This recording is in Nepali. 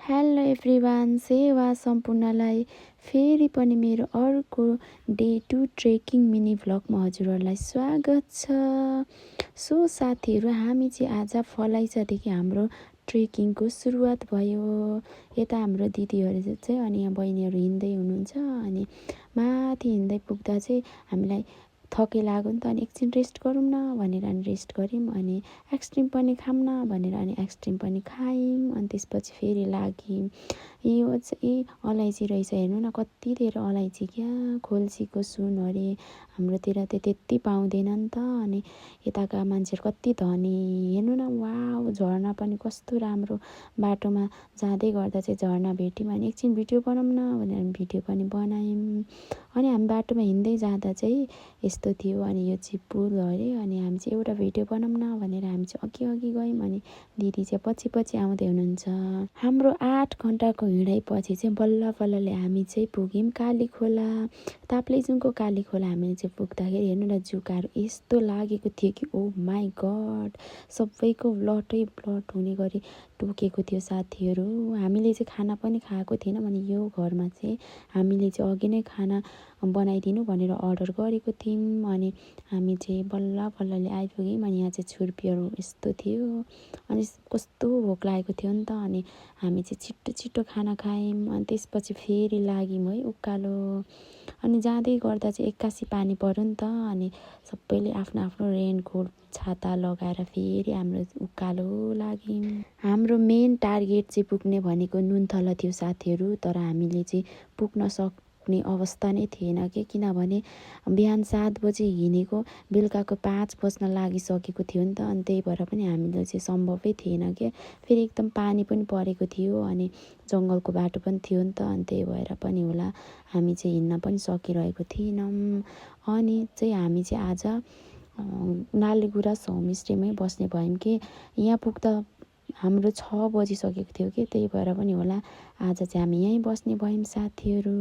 हेलो एभ्रिवान, सेवा सम्पूर्णलाई फेरि पनि मेरो अर्को डे 2 ट्रेकिङ मिनी भ्लगमा हजुरहरूलाई स्वागत छ। सो साथीहरू, हामी चाहिँ आज फलाइचादेखि हाम्रो ट्रेकिङको सुरुवात भयो। यता हाम्रो दिदीहरू चाहिँ अनि यहाँ बहिनीहरू हिँड्दै हुनुहुन्छ। अनि माथि हिँड्दै पुग्दा चाहिँ हामीलाई थके लाग्यो नि त, अनि एकछिन रेस्ट गरौँ न भनेर अनि रेस्ट गऱ्यौँ। अनि आइसक्रिम पनि खाऊँ न भनेर अनि आइसक्रिम पनि खायौँ। अनि त्यसपछि फेरि लाग्यौँ। यो चाहिँ अलैँची रहेछ, हेर्नु न कति धेरै अलैँची, क्या खोल्सीको सुन अरे। हाम्रोतिर त त्यति पाउँदैन नि त। अनि यताका मान्छेहरू कति धनी, हेर्नु न। वाउ, झरना पनि कस्तो राम्रो। बाटोमा जाँदै गर्दा चाहिँ झरना भेट्यौँ। अनि एकछिन भिडियो बनाऊँ न भनेर भिडियो पनि बनायौँ। अनि हामी बाटोमा हिँड्दै जाँदा चाहिँ यस्तो थियो। अनि यो चाहिँ पुल अरे। अनि हामी चाहिँ एउटा भिडियो बनाऊँ न भनेर हामी चाहिँ अघि अघि गयौँ। अनि दिदी चाहिँ पछि पछि आउँदै हुनुहुन्छ। हाम्रो 8 घन्टाको हिँडाइपछि चाहिँ बल्ल बल्लले हामी चाहिँ पुग्यौँ काली खोला। ताप्लेजुङको काली खोला हामीले चाहिँ पुग्दाखेरि हेर्नु न, जुकाहरू यस्तो लागेको थियो कि ओ माई गड, सबैको ब्लडै ब्लड हुने गरी टोकेको थियो साथीहरू। हामीले चाहिँ खाना पनि खाएको थिएन भने यो घरमा चाहिँ हामीले चाहिँ अघि नै खाना बनाइदिनु भनेर अर्डर गरेको थियौँ। अनि हामी चाहिँ बल्ल बल्लले आइपुग्यौँ। अनि यहाँ चाहिँ छुर्पीहरू यस्तो थियो। अनि कस्तो भोक लागेको थियो नि त। अनि हामी चाहिँ छिट्टो छिट्टो खाना खायौँ। अनि त्यसपछि फेरि लाग्यौँ है उकालो। अनि जाँदै गर्दा चाहिँ एक्कासी पानी पऱ्यो नि त। अनि सबैले आफ्नो आफ्नो रेनकोट छाता लगाएर फेरि हाम्रो उकालो लाग्यौँ। हाम्रो मेन टार्गेट चाहिँ पुग्ने भनेको नुनथला थियो साथीहरू। तर हामीले चाहिँ पुग्न सक्ने अवस्था नै थिएन कि, किनभने बिहान 7 बजे हिँडेको बेलुकाको 5 बज्न लागिसकेको थियो नि त। अनि त्यही भएर पनि हामीले चाहिँ सम्भवै थिएन क्या। फेरि एकदम पानी पनि परेको थियो। अनि जङ्गलको बाटो पनि थियो नि त। अनि त्यही भएर पनि होला हामी चाहिँ हिँड्न पनि सकिरहेको थिएनौँ। अनि चाहिँ हामी चाहिँ आज नालीगुराँस होमस्टेमै बस्ने भयौँ कि यहाँ पुग्दा हाम्रो 6 बजिसकेको थियो कि, त्यही भएर पनि होला आज चाहिँ हामी यहीँ बस्ने भयौँ साथीहरू।